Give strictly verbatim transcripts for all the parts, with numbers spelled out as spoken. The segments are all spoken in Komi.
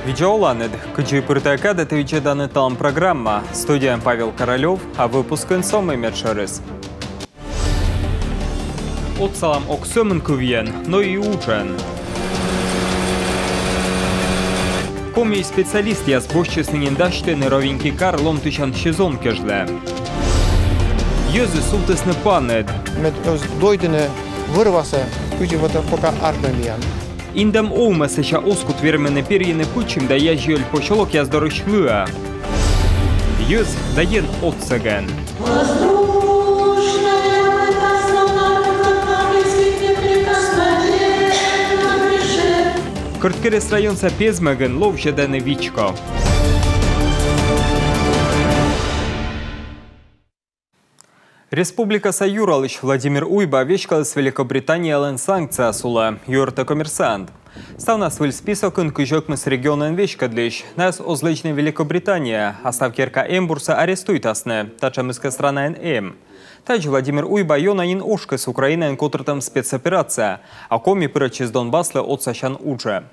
Видза оланныд! Кыдзи пыр тайӧ кадӧ, ті видзӧданныд «Талун» программа. Студияын Павел Королёв, а выпускын сӧмын медшӧрыс. Отсалам ог сӧмын кывйӧн, но и уджӧн. Комиысь специалистъяс босьтчисны нин дасьтыны Ровеньки кар ломтысян сезон кежлӧ. Йӧзыс сувтісны паныд. Мед оз дойдыны вӧр-васӧ, кыдзи вот пока артмӧ миян. Индӧм овмӧс сэсся оз кут вермыны перйыны Пычым да Язьёль посёлокъяс дорысь лыа. Йӧз да Ен отсӧгӧн. Кӧрткерӧс районса Пезмӧгын ловзьӧдӧны вичко. Республикаса юралысь Владимир Уйба веськаліс Великобританиялӧн санкцияяс улӧ, юӧртӧ «Коммерсант». Ставнас выль списокын кызь ӧкмыс регионӧн веськӧдлысь. Найӧс оз лэдзны Великобритания, а став керка эмбурсӧ арестуйтасны, татшӧмыс кӧ странаын эм. Тадз Владимир Уйба ёна нин ошкис Украинаын котыртӧм спецоперацияӧ, а Коми пырӧдчис Донбасслы отсасян уджӧ.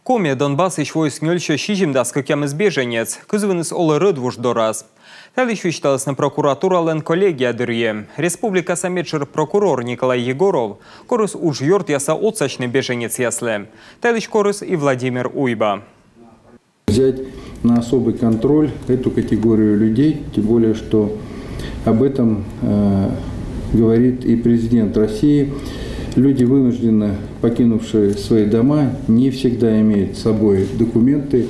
Комиӧ Донбассысь воис нёльсё сизимдас кӧкъямыс беженец, кызвыныс олӧ рӧдвуж дорас. Та йылысь висьталісны прокуратуралӧн коллегия дырйи. Республикаса медшӧр прокурор Николай Егоров корис уджъёртъяссӧ отсасьны беженецъяслы. Та йылысь корис и Владимир Уйба. Взять на особый контроль эту категорию людей, тем более, что об этом, э, говорит и президент России. Люди, вынужденно покинувшие свои дома, не всегда имеют с собой документы,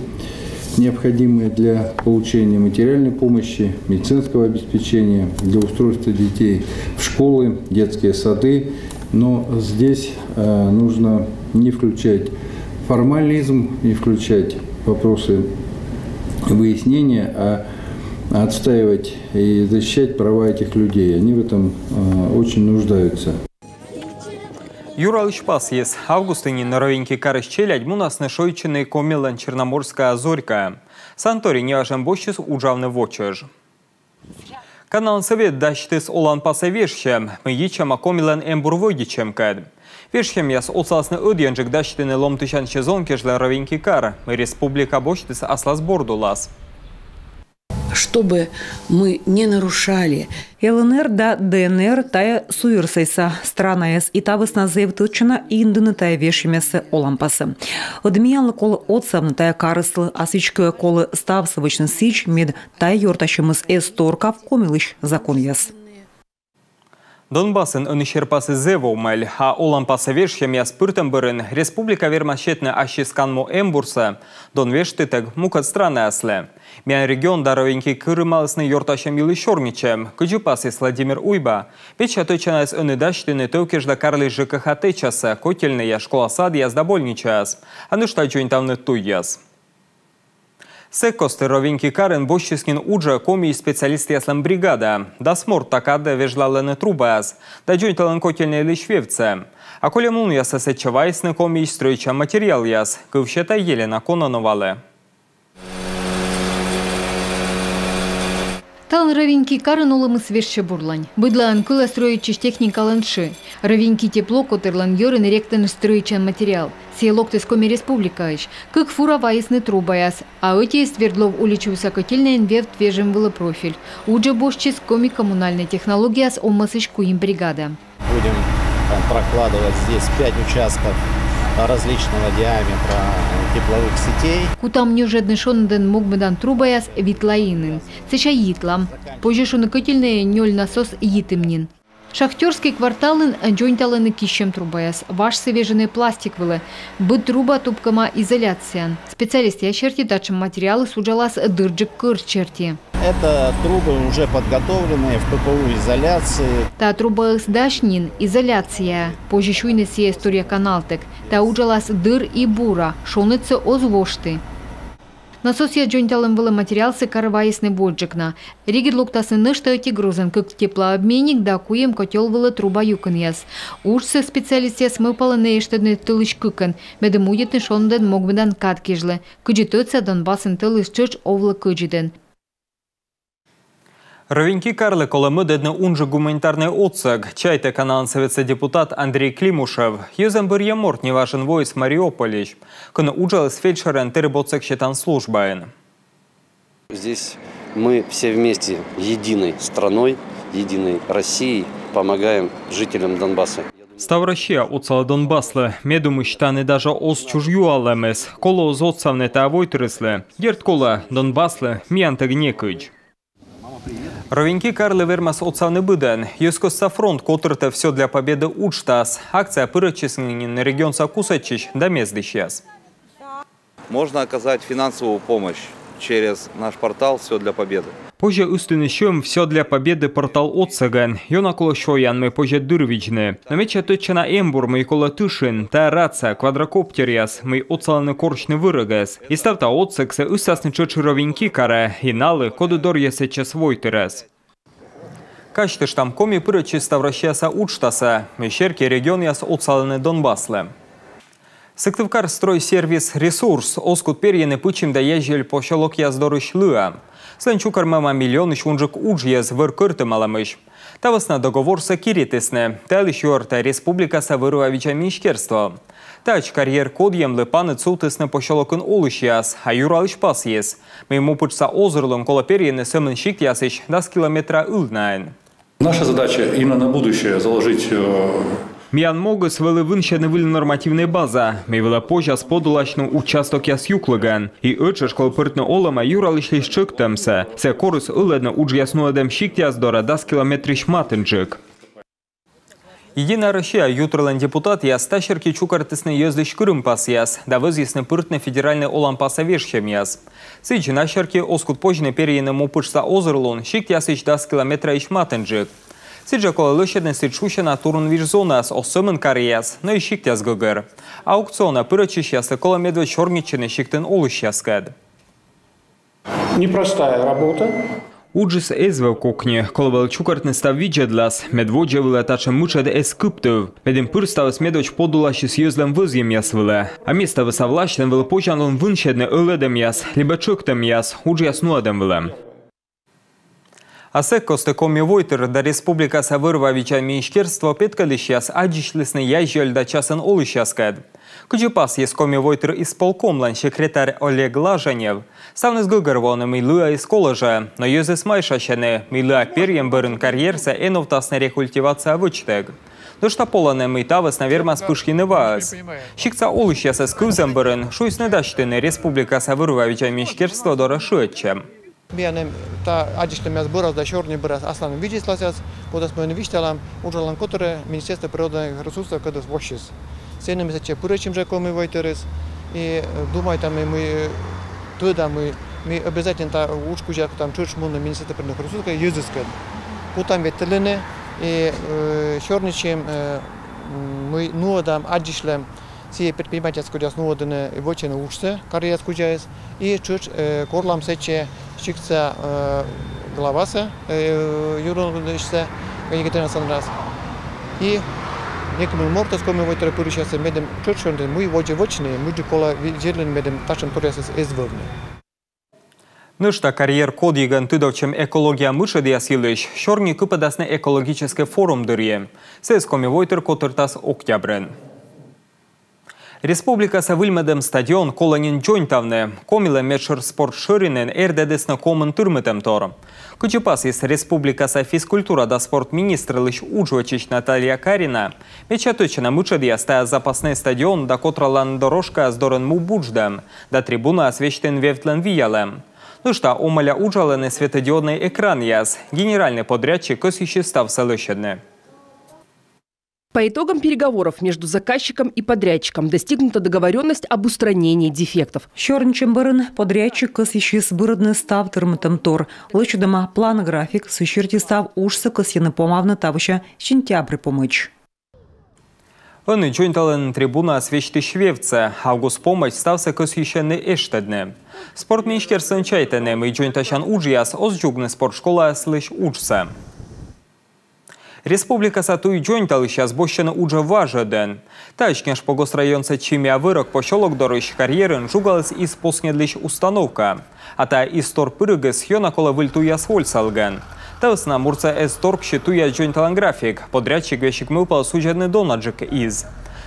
необходимые для получения материальной помощи, медицинского обеспечения, для устройства детей в школы, детские сады. Но здесь, э, нужно не включать формализм, не включать вопросы выяснения, а отстаивать и защищать права этих людей. Они в этом, э, очень нуждаются. Юралысь пасйис: августын нин Ровеньки карысь челядь мунасны шойччыны Комилӧн «Черноморская зорька». «Санаторий» неважӧн босьтчис уджавны во чӧж. Каналын Сӧвет дасьтіс оланпасӧ вежсьӧм, мый йитчӧма Комилӧн эмбур вӧдитчӧмкӧд. Вежсьӧмъяс отсаласны ӧдйӧнджык дасьтыны ломтысян сезон кежлӧ Ровеньки кар, мый республика босьтіс аслас борд улас. Чтобы мы не нарушали. ЛНР да ДНР — тайӧ суйӧрсайса странаяс, и та вӧсна зэв тӧдчана индыны тайӧ вежсьӧмъяссӧ оланпасӧ. Ӧд миянлы колӧ отсавны тайӧ карыслы, а сідзкӧ, колӧ ставсӧ вӧчны сідз, мед тайӧ ёртасьӧмыс эз торкав Комилысь законъяс. Донбассын ӧні серпасыс зэв омӧль, а оланпасӧ вежсьӧмъяс пыртӧм бӧрын республика вермас сетны ассьыс канму эмбурсӧ дон вештытӧг мукӧд странаяслы. Миян регион да Ровеньки кырымалісны ёртасьӧм йылысь сёрнитчӧм. Кыдзи пасйис Владимир Уйба, медся тӧдчанаыс ӧні дасьтыны тӧв кежлӧ карлысь ЖКХ тэчасӧ: котельнӧйяс, школа-садъяс да больничаяс, а нӧшта дзоньтавны туйяс. Сэк кості Ровеньки карын босьтчис нин уджӧ Комиысь специалистъяслӧн бригада. Дас морт та кадӧ вежлалӧны трубаяс да дзоньталӧны котельнӧйлысь вевтсӧ. А кольӧм лунъясӧ сэтчӧ вайисны Комиысь стрӧитчан материалъяс. Кыв сета Елена Кононовалы. Талун Ровеньки карын олӧмыс вежсьӧ бурлань. Быдлаын кылӧ стрӧитчысь техникалӧн шы. Ровеньки тепло котырлӧн йӧрын ректӧны стрӧитчан материал. Сійӧ локтіс Коми Республикаысь. Кык фура вайисны трубаяс, а ӧтиыс — Свердлов улич вывса котельнӧйын вевт вежӧм вылӧ профиль. Уджӧ босьтчис Коми коммунальнӧй технологияяс овмӧсысь куим бригада. Будем, э, прокладывать здесь пять участков различного диаметра тепловых сетей. Кутам нюжӧдны шоныдӧн могмӧдан трубаяс Витла инын. Сэсся йитлам. Позьӧ шуны, котельнӧйын нёль насос йитім нин. Шахтёрскӧй кварталын дзоньталӧны киссьӧм трубаяс. Важсӧ вежӧны пластик вылӧ. Быд труба тупкӧма изоляцияӧн. Специалистъяс серти, татшӧм материалыс уджалас дырджык кӧрт серти. Это трубы уже подготовленные в ППУ изоляции. Та трубаыс дась нин изоляцияӧ. Позьӧ шуны, сійӧ эз торъя каналтӧг. Та уджалас дыр и бура, шонӧдсӧ оз вошты. Насосъяс дзоньталӧм вылӧ материалсӧ кар вайисны водзджык на. Регыд локтасны нӧшта ӧти грузӧн: кык теплообменник да куим котёл вылӧ труба юкӧнъяс. Уджсӧ специалистъяс мӧвпалӧны эштӧдны тӧлысь кыкӧн, медым удитны шоныдӧн могмӧдан кад кежлӧ. Кыдзи тӧдса, Донбассын тӧлыс тшӧтш овлӧ кӧдзыдӧн. Ровеньки карлы колӧ мӧдӧдны унджык гуманитарнӧй отсӧг, чайтӧ Каналан Сӧветса депутат Андрей Климушев. Йӧзӧн бӧрйӧм морт неважӧн воис Мариупольысь, кӧні уджаліс фельдшерӧн тэрыб отсӧг сетан службаын. Здесь мы все вместе, единой страной, единой Россией, помогаем жителям Донбасса. Став Россия отсалӧ Донбасслы. Ме думысь, тані даже оз чуж юалӧмыс. Колӧ оз отсавны та войтырыслы. Дерт, колӧ, Донбасслы миянтӧг некыдз. Ровеньки карлы вермас отсавны быдӧн. Йӧзкостса фронт котыртӧ «Всё для победы» уджтас. Акцияӧ пырӧдчисны нин регионса кусӧдчысь да мездысьяс. Можно оказать финансовую помощь через наш портал «Всё для победы». Позьӧ ыстыны сьӧм «Всё для победы» портал отсӧгӧн. Ёна колӧ сёян, мый позьӧ дыр видзны. Но медся тӧдчана эмбур, мый колӧ тышын, тайӧ рация, квадрокоптеръяс, мый отсалӧны корсьны вӧрӧгӧс. И став та отсӧгсӧ ыстасны тшӧтш Ровеньки карӧ, и налы, коді дорйӧ сэтчӧс войтырӧс. Казьтыштам, Коми пырӧдчис ставроссияса уджтасӧ, мый серти регионъяс отсалӧны Донбасслы. Сыктывкарстройсервис «Ресурс» оз кут перйыны Пычим да Язьӧль посёлокъяс дорысь лыа. Сылӧн чукӧрмӧма миллионысь унджык уджйӧз вӧр кӧртымалӧмысь. Та вӧсна договорсӧ киритісны. Та йылысь юӧртӧ республикаса вӧр-ва видзан министерство. Таӧдз карьер кодйӧмлы паныд сувтісны посёлокын олысьяс, а Юралысь пасйис, мый му пытшса озырлун колӧ перйыны сӧмын сиктъясысь дас километра ылнаын. Наша задача именно на будущее заложить. Э, Миян могыс вӧлі вынсьӧдны выль нормативнӧй база, мый вылӧ позяс подуласьны участокъяс юклігӧн. И ӧттшӧтш колӧ пӧртны олӧмӧ Юралысьлысь тшӧктӧмсӧ. Сійӧ корис ылӧдны уджъяс нуӧдӧм сиктъяс дорӧ дас километрысь матынджык. «Единая Россия» ютырлӧн депутатъяс та серти чукӧртісны йӧзлысь кырымпасъяс да вӧзйисны пыртны федеральнӧй оланпасӧ вежсьӧмъяс. Сідз, на серти оз кут позьны перйыны му пытшса озырлун сиктъясысь дас километраысь матынджык. Сідзжӧ колӧ лӧсьӧдны сідз шусяна турун виж зонаяс оз сӧмын каръяс, но и сиктъяс гӧгӧр. Аукционӧ пырӧдчысьяслы колӧ медводз сёрнитчыны сиктын олысьяскӧд. Непростая работа. Уджыс эз вӧв кокни, колӧ вӧлі чукӧртны став видзӧдлас, мед водзӧ вылӧ татшӧм мытшӧд эз кыптыв, медым пыр ставыс медводз подуласис йӧзлӧн вӧзйӧмъяс вылӧ. А меставыса власьтлӧн вӧлі позянлун вынсьӧдны ӧлӧдӧмъяс либӧ тшӧктӧмъяс уджъяс нуӧдӧм вылӧ. А сэк кості Коми войтыр да республикаса вӧр-ва видзан министерство петкӧдлысьяс аддзысьлісны Язьӧль да часын олысьяскӧд. Кыдзи пасйис Коми войтыр исполкомлӧн секретарь Олег Лаженев, ставныс гӧгӧрвоӧны, мый лыаыс колӧ жӧ, но йӧзыс майшасьӧны, мый лыа перйӧм бӧрын карьерсӧ эновтасны рекультивация вӧчтӧг. Нӧшта полӧны, мый та вӧсна вермас пышйыны ваыс. Сиктса олысьясӧс кывзӧм бӧрын шуисны дасьтыны республикаса вӧр-ва видзан министерство дорӧ шыӧдчӧм. Миян эм та аддзысьлӧмъяс бӧрас да сёрни бӧрас асланым видзысласъяс, кодӧс ми ӧні висьталам уджалан котырӧ Министерство природных ресурсов, кодӧс воссис. Сэні ми сэтчӧ пырӧдчим жӧ Коми войтырыс. И, э, думайтам, ми, ми, э, тӧдам, ми, ми обязательно та удж кузя кутам тшӧтш мунны Министерство природных ресурсов йӧзыскӧд. Кутам ветлыны и, э, сёрнитчим, э, м, ми нуӧдам аддзысьлӧм сійӧ предпринимательяс, кодъяс нуӧдӧны, вӧчӧны уджсӧ, карьеръяс кузяыс. И тшӧтш, э, корлам сэтчӧ сиктса, э, главасӧ, э, юрнуысьсӧ Екатерина Александровнасӧ. И некымын мортӧс Коми войтырӧ пырысьясӧс, медым тшӧтш шуӧны, мый водзӧ вӧчны, мыйджык колӧ ви-, зільыны, медым татшӧм торъясыс эз вӧвны. Нӧшта карьер кодйигӧн тыдовтчӧм экология мытшӧдъяс йылысь сёрни кыпӧдасны экологическӧй форум дырйи. Сійӧс Коми войтыр котыртас октябрын. Республикаса выльмӧдӧм стадион колӧ нин дзоньтавны. Комилӧн медшӧр спорт шӧринын эрдӧдісны комын тырмытӧмтор. Кыдзи пасйис республикаса физкультура да спорт министрлысь уджвӧчысь Наталья Карина, медся тӧдчана мытшӧдъяс — тайӧ запаснӧй стадион да котралан дорожкаяс дорын му будждӧм да трибунаяс весьтын вевтлӧн виялӧм. Нӧшта омӧля уджалӧны светодиоднӧй экранъяс. Генеральнӧй подрядчик кӧсйысис ставсӧ лӧсьӧдны. По итогам переговоров между заказчиком и подрядчиком достигнута договорённость об устранении дефектов. Сёрнитчӧм бӧрын подрядчик кӧсйысис бырӧдны став тырмытӧмтор. Лӧсьӧдӧма план-график, сы серти став уджсӧ кӧсйӧны помавны тавося сентябрь помӧдз. Ӧні дзоньталӧны трибунаяс весьтысь вевтсӧ. Август помӧдз ставсӧ кӧсйысьӧны эштӧдны. Спорт министерствоын чайтӧны, мый дзоньтасян уджъяс оз дзугны спорт школаяслысь уджсӧ. Республикаса туй дзоньталысьяс босьтӧны уджӧ важӧдӧн. Таӧдз Княжпогост районса Чимеа Вӧрог посёлок дорысь карьерын жугаліс из посньӧдлысь установка. А та изтор пырӧгыс ёна колӧ выль туйяс вольсалігӧн. Та вӧсна муртса эз торксьы туя дзоньталан график. Подрядчик весиг мӧвпалӧ судзӧдны донаджык из.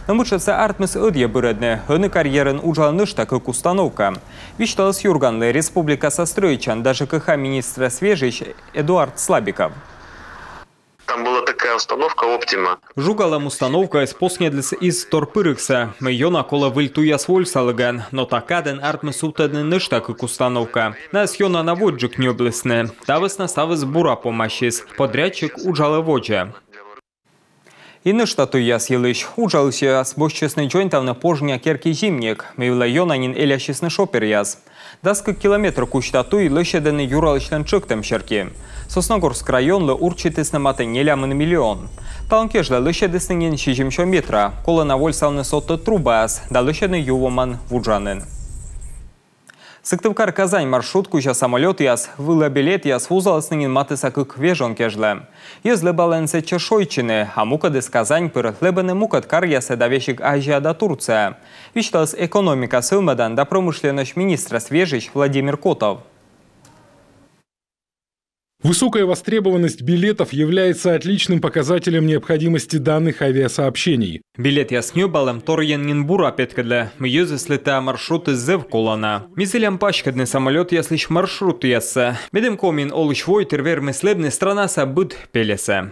Но мытшӧдсӧ артмис ӧдйӧ бырӧдны. Ӧні карьерын уджалӧ нӧшта кык установка. Висьталіс «Юрганлы» республикаса стрӧитчан да ЖКХ министрӧс вежысь Эдуард Слабиков. Там была такая установка «Оптима». Жугалӧм установкаыс посньӧдліс из тор пыригсӧ, мый ёна колӧ выль туяс вольсалігӧн, но та кадӧн артмис сувтӧдны нӧшта кык установка. Найӧс ёна на водзджык ньӧблісны. Та вӧсна ставыс бура помасис. Подрядчик уджалӧ водзӧ. И нӧшта туйяс йылысь. Уджалысьяс босьтчисны дзоньтавны Пожня керкаын зимник, мый вылӧ ёна нин элясисны шоперъяс. Дас кык километр кузьта туй лӧсьӧдӧны Юралысьлӧн тшӧктӧм серти. Сосногорск районлы урчитісны матӧ нелямын миллион. Талун кежлӧ лӧсьӧдісны нин сизимсё метра. Колӧ на вольсавны содтӧд трубаяс да лӧсьӧдны ю вомӧн вуджанін. Сыктывкар — Казань маршрут кузя самолётъяс вылӧ билетъяс вузалісны нин матысса кык вежон кежлӧ. Йӧз лэбалӧны сэтчӧ шойччыны, а мукӧдыс Казань пыр лэбӧны мукӧд каръясӧ да весиг Азияӧ да Турцияӧ, висьталіс экономика, сӧвмӧдан да промышленносьт министрӧс вежысь Владимир Котов. Высокая востребованность билетов является отличным показателем необходимости данных авиасообщений. Билетъяс ньӧбалӧм торйӧн нин бура петкӧдлӧ, мый йӧзыслы та маршрутыс зэв колана. Ми зілям паськӧдны самолётъяслысь маршрутъяссӧ, медым Комиын олысь войтыр вермис лэбны странаса быд пельӧсӧ.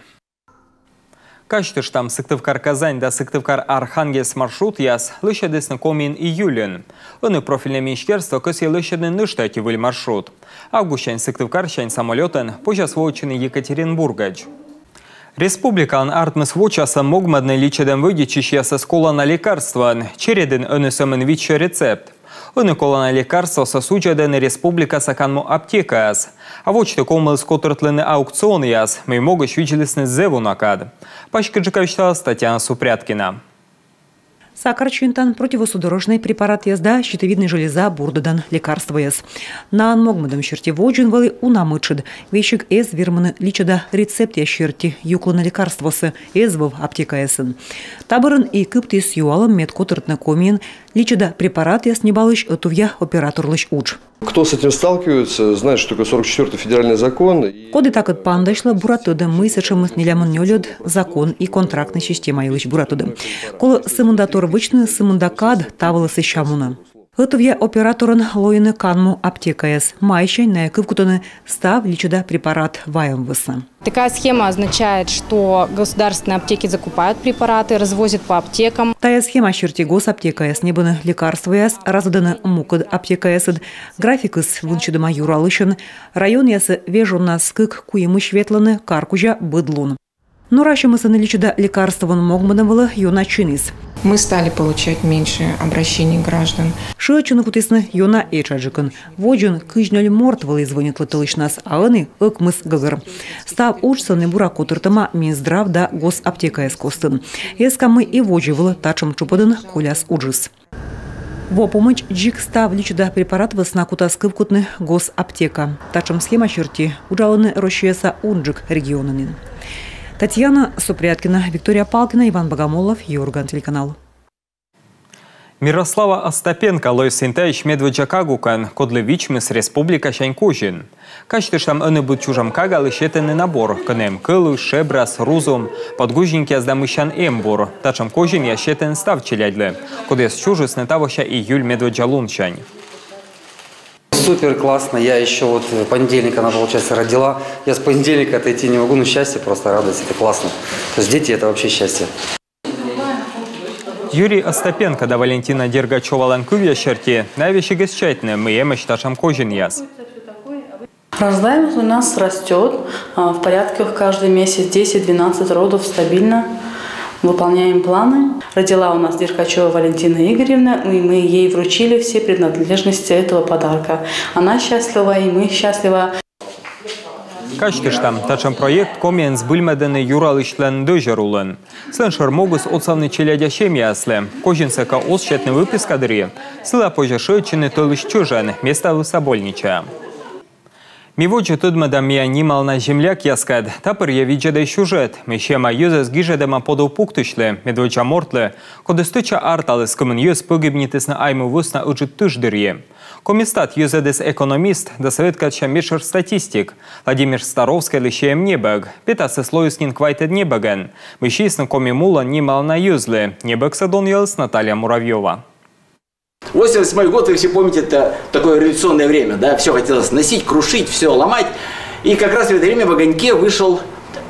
Казьтыштам, Сыктывкар — Казань да Сыктывкар — Архангельск маршрутъяс лӧсьӧдісны Комиын июльын. Ӧні профильнӧй министерство кӧсйӧ лӧсьӧдны нӧшта ӧти выль маршрут. Августсянь сыктывкарсянь самолётӧн позяс воӧдчыны Екатеринбургӧдз. Республикаын артмис вочасӧн могмӧдны личӧдӧм вӧдитчысьясӧс колана лекарствоӧн. Чередын ӧні сӧмын витсё рецепт. Ӧні колана лекарствосӧ судзӧдӧны республикаса канму аптекаяс. А водзті ковмыліс котыртлыны аукционъяс, мый могысь видзлісны зэв уна кад. Паськыдджыка висьталас Татьяна Супряткина. Сакар чинтан, противосудорожнӧй препаратъяс да щитовиднӧй железа бурдӧдан лекарствояс. Наӧн могмӧдӧм серти водзын вӧлі уна мытшӧд. Весиг эз вермыны личӧда рецептъяс серти юклыны лекарствосӧ, эз вӧв аптекаясын. Та бӧрын и кыптіс юалӧм, мед котыртны Комиын личӧда препаратъяс ньӧбалысь ӧтувъя операторлысь удж. Кто с этим сталкивается, знает, что такое сорок четвёртый федеральный закон. И коді такӧд паныдасьлӧ, бура тӧдӧ, мый сэтшӧмыс нелямын нёльӧд закон и контрактнӧй система йылысь бура тӧдӧ. Колӧ сымында тор вӧчны, сымында кад та вылӧ сэсся мунӧ. Ӧтувъя операторӧн лоины канму аптекаяс. Майсянь найӧ кывкутӧны став личӧда препарат вайӧм вӧсна. Такая схема означает, что государственные аптеки закупают препараты, развозят по аптекам. Тая схема серти госаптекаяс ньӧбӧны лекарствояс, разводӧны мукӧд аптекаясыд. Графикыс вынсьӧдӧма Юралысьын. Районъясӧ вежоннас кык-куимысь ветлӧны, кар кузя быд лун. Но расьӧмыс ӧні личӧда лекарствоӧн могмӧдӧм вылӧ ёна чиніс. Мы стали получать меньше обращений граждан. Шыӧдчыны кутісны ёна этшаджыкӧн. Водзын кызь нёль морт вӧлі звӧнитлӧ тӧлысьнас, а ӧні ӧкмыс гӧгӧр. Став уджсӧ ӧні бура котыртӧма Минздрав да госаптекаяс костын. Эскам, мый и водзӧ вылӧ татшӧм тшупӧдын коляс уджыс. Во помӧдз дзик став личӧда препарат вӧсна кутас кывкутны госаптека. Татшӧм схема серти уджалӧны Россияса унджык регионын нин. Татьяна Супряткина, Виктория Палкина, Иван Богомолов, Юрган телеканал. Мирослава Остапенко лоис Интаысь медводдза кагукӧн, кодлы вичмис республикасянь козин. Казьтыштам, ӧні быд чужӧм кагалы сетӧны набор, кӧні эм кӧлуз, шебрас, рузум, подгузникъяс да мыйсян эмбур. Татшӧм козинъяс сетӧны став челядьлы, кодъяс чужисны тавося июль медводдза лунсянь. Супер классно. Я еще вот, э, понедельник она, получается, родила. Я с понедельника отойти не могу. Ну, счастье, просто радость. Это классно. То есть дети — это вообще счастье. Юрий Остапенко да Валентина Дергачёвалӧн кывъяс серти, найӧ весиг эз чайтны, мый эмӧсь татшӧм козинъяс. Рождаемость у нас растёт, а, в порядке каждый месяц десять-двенадцать родов стабильно. Выполняем планы. Родила у нас Деркачева Валентина Игоревна, и мы ей вручили все принадлежности этого подарка. Она счастлива, и мы счастливы. Казьтыштам, татшӧм проект Комиын збыльмӧдӧны Юралысьлӧн дӧзьӧр улын. Сылӧн шӧр могыс — отсавны челядя семьяяслы. Козинсӧ кӧ оз сетны выписка дырйи, сылӧн позьӧ шыӧдчыны тӧлысь чӧжӧн, меставывса больничаӧ. Ми водзӧ тӧдмӧдам миян нималана землякъяскӧд. Та пӧрйӧ видзӧдӧй сюжет, мый сиӧма йӧзӧс гижӧдӧма подув пуктысьлы, медводдза мортлы, коді стӧча арталіс, кымын йӧз пӧгибнитісны Айму вӧсна Ыджыд тыш дырйи. Коми стат йӧзӧдіс экономист да Сӧвет кадся медшӧр статистик. Владимир Старовскийлы сиӧм небӧг. Петасыс лоис нин квайтӧд небӧгӧн, мый сиисны Коми мулӧн нималана йӧзлы. Небӧгсӧ донъяліс Наталья Муравьёва. Восемьдесят восьмой год, вы все помните, это такое революционное время, да, все хотелось сносить, крушить, все ломать. И как раз в это время в «Огоньке» вышел,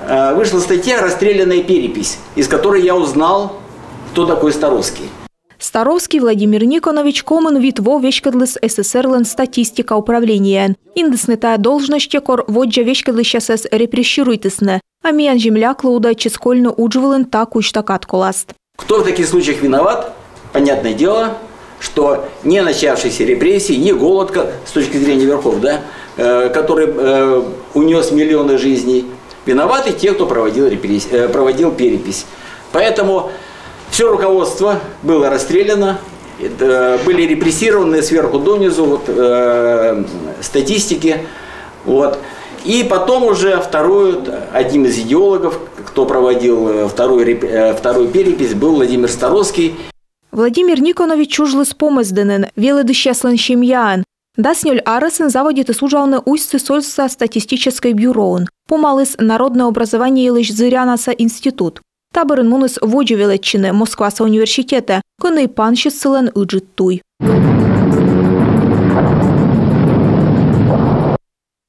э, вышла статья «Расстрелянная перепись», из которой я узнал, кто такой Старовский. Старовский Владимир Никонович комын вит во веськӧдліс СССР-лӧн статистика управлениеӧн. Индісны тайӧ должносьтӧ, кор воддза веськӧдлысьясӧс репрессируйтісны. А миян земляклы удайтчис кольны удж вылын та кузьта кадколаст. Кто в таких случаях виноват? Понятное дело, что не начавшиеся репрессии, не голод, ка- с точки зрения верхов, да, э, который э, унес миллионы жизней, виноваты те, кто проводил, репресс- э, проводил перепись. Поэтому все руководство было расстреляно, это, были репрессированы сверху донизу вот, э, статистики. Вот. И потом уже вторую, одним из идеологов, кто проводил э, вторую, реп- э, вторую перепись, был Владимир Старовский. Владимир Никонович чужліс Помӧсдінын, велӧдысьяслӧн семьяын. Дас нёль арӧсӧн заводитіс уджавны Усть-Сысольскса статистическӧй бюроын. Помаліс народнӧй образование йылысь зырянаса институт. Та бӧрын муніс водзӧ велӧдчыны Москваса университетӧ, кӧні и пансис сылӧн ыджыд туй.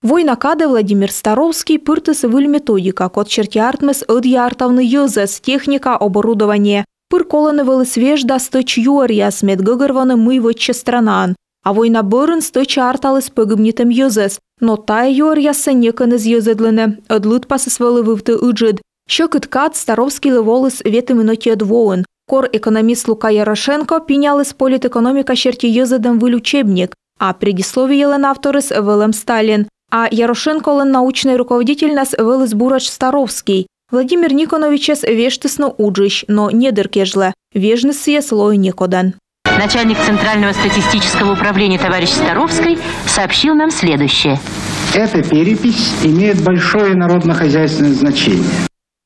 Война кадӧ Владимир Старовский пыртіс выль методика, код серти артмис ӧдйӧ артавны йӧзӧс, техника, оборудование. Пыр колӧны вӧліс вежда стӧч юӧръяс, мед гӧгӧрвоны, мый вӧчсьӧ странаын. А война бӧрын стӧча арталіс пӧгибнитӧм йӧзӧс. Но тайӧ юӧръяссӧ некӧн эз йӧзӧдлыны. Ӧд лыдпасыс вӧлі вывті ыджыд. Сьӧкыд кад Старовскийлы воліс ветымын ӧтиӧд воын, кор экономист Лука Ярошенко пиняліс политэкономика серти йӧзӧдӧм выль учебник. А предисловиелӧн авторыс вӧлӧм Сталин. А Ярошенколӧн научнӧй руководительнас вӧліс буретш Старовский. Владимир Никоновичӧс вештісны уджысь, но недыр кежлӧ. Вежныс сійӧс лои некодӧн. Начальник Центрального статистического управления товарищ Старовский сообщил нам следующее. Эта перепись имеет большое народно-хозяйственное значение.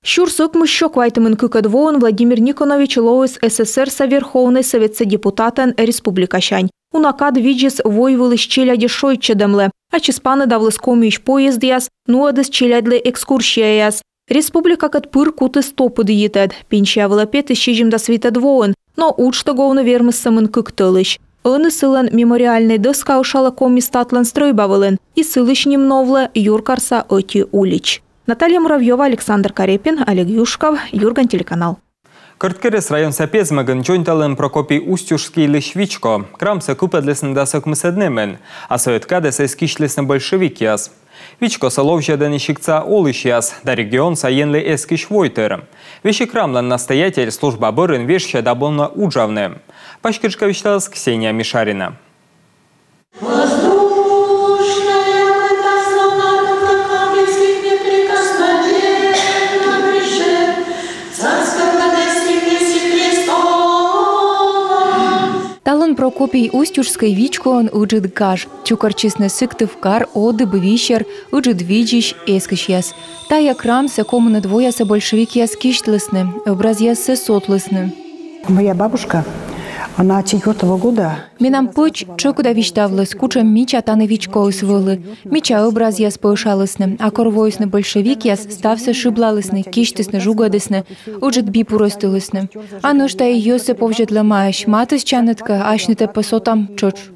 Сюрс ӧкмыссё квайтымын кыкӧд воын Владимир Никонович лоис СССР-са Верховнӧй Сӧветса депутатӧн республикасянь. Уна кад видзис войвылысь челядьӧс шойччӧдӧмлы. Ачыс паныдавліс Комиысь поездъяс, нуӧдіс челядьлы экскурсияяс. Республикакӧд пыр кутіс топыд йитӧд. Пенсия вылӧ петіс сизимдас витӧд воын, но уджтӧг овны вермис сӧмын кык тӧлысь. Ӧні сылӧн мемориальнӧй дӧска ӧшалӧ Коми статлӧн стрӧйба вылын, и сылысь ним новлӧ юркарса ӧти улич. Наталья Муравьёва, Александр Карепин, Олег Юшков, Юрган телеканал. Кӧрткерӧс районса Пезмӧгын дзоньталӧны Прокопий Устюжскийлысь вичко. Крамсӧ кыпӧдлісны дас ӧкмысӧд нэмын, а сӧвет кадӧс эз кисьтлісны большевикъяс. Вичкосӧ ловзьӧдӧны сиктса олысьяс да регионса Енлы эскысь войтыр. Весиг храмлӧн настоятель служба бӧрын вежсьӧ да босьтӧ уджавны. Паськыдджыка висьталас Ксения Мишарина. Талун Прокопий Устюжскӧй вичкоын ыджыд гаж. Чукӧртчисны Сыктывкар, Одыб, Висер, Ыджыдвидзысь эскысьяс. Тайӧ храмсӧ комынӧд воясӧ большевикъяс кисьтлісны, ӧбразъяссӧ сотлісны. Моя бабушка, она четвёртого года. Менам пӧч тшӧкыда висьтавліс, кутшӧм мича тані вичкоыс вӧлі. Мича ӧбразъяс пӧ ӧшалісны, а кор воисны большевикъяс, ставсӧ шыблалісны, кисьтісны, жугӧдісны, ыджыд би пурӧстылісны. А нӧшта и йӧзсӧ повзьӧдлӧмаӧсь, матыстчанныд кӧ, асьнытӧ пӧ сотам тшӧтш.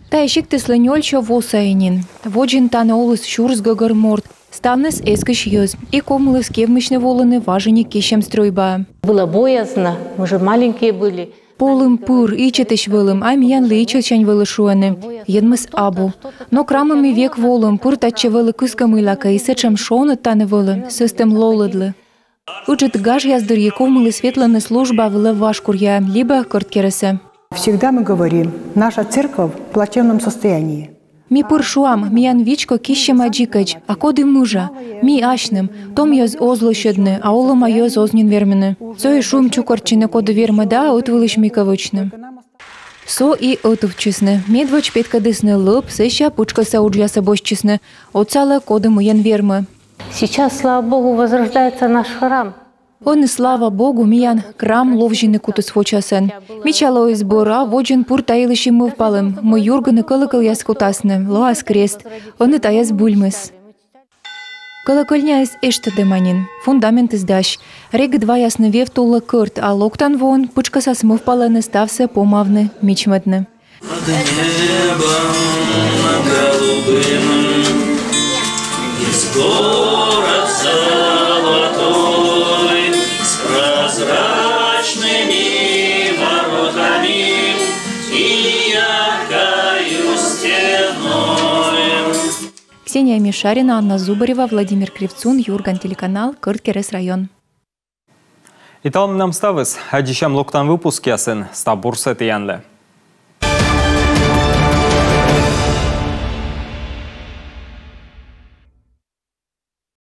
Тайӧ сиктыслы нёльсё во сайӧ нин. Водзын тані оліс сюрс гӧгӧр морт. Ставныс эскысь йӧз. И ковмыліс кевмысьны волыны важиник киссьӧм стрӧйбаӧ. Было боязно, мы же маленькие были. Полім пыр, ичӧтысь вӧлім, а миянлы ичӧтсянь вӧлі шуӧны: енмыс абу. Но крамӧ ми век волім, пыр татчӧ вӧлі кыскӧмыйлакӧ, и сэтшӧм шоныд тані вӧлі, сӧстӧм лолыдлы. Ыджыд гажъяс дырйи ковмыліс ветлыны служба вылӧ Вашкуръяӧ либӧ Кӧрткерӧсӧ. Всегда мы говорим, наша церковь в плачевном состоянии. Ми пыр шуам, миян вичко киссьӧма дзикӧдз, а коді мыжа? Ми асьным. Том йӧз оз лӧсьӧдны, а олӧма йӧз оз нин вермыны. Со и шуим чукӧртчыны, коді вермӧ да ӧтвылысь мыйкӧ вӧчны. Со и ӧтувтчисны. Медводз петкӧдісны лӧп, сэсся пытшкӧсса уджъясӧ босьтчисны. Отсалӧ, коді мыйӧн вермӧ. Сейчас, слава Богу, возрождается наш храм. Ӧні, слава Богу, миян храм ловзьыны кутіс вочасӧн. Мича лоис бура, водзын пыр та йылысь мӧвпалім, мый юргыны кӧлӧкӧлъяс кутасны, лоас крест. Ӧні тайӧ збыльмис. Кӧлӧкӧльняыс эштӧдӧма нин, фундаментыс дась. Регыд ваясны Вевт улӧ кӧрт, а локтан воын пытшкӧсас мӧвпалӧны ставсӧ помавны, мичмӧдны. Над небом, над голубым есть город золотой с прозрачными воротами и яркою стеной. Ксения Мишарина, Анна Зубарева, Владимир Кривцун, Юрган телеканал, Кӧрткерӧс район. И талун менам ставыс. Аддзысям локтан выпускъясын. Став бурсӧ тіянлы.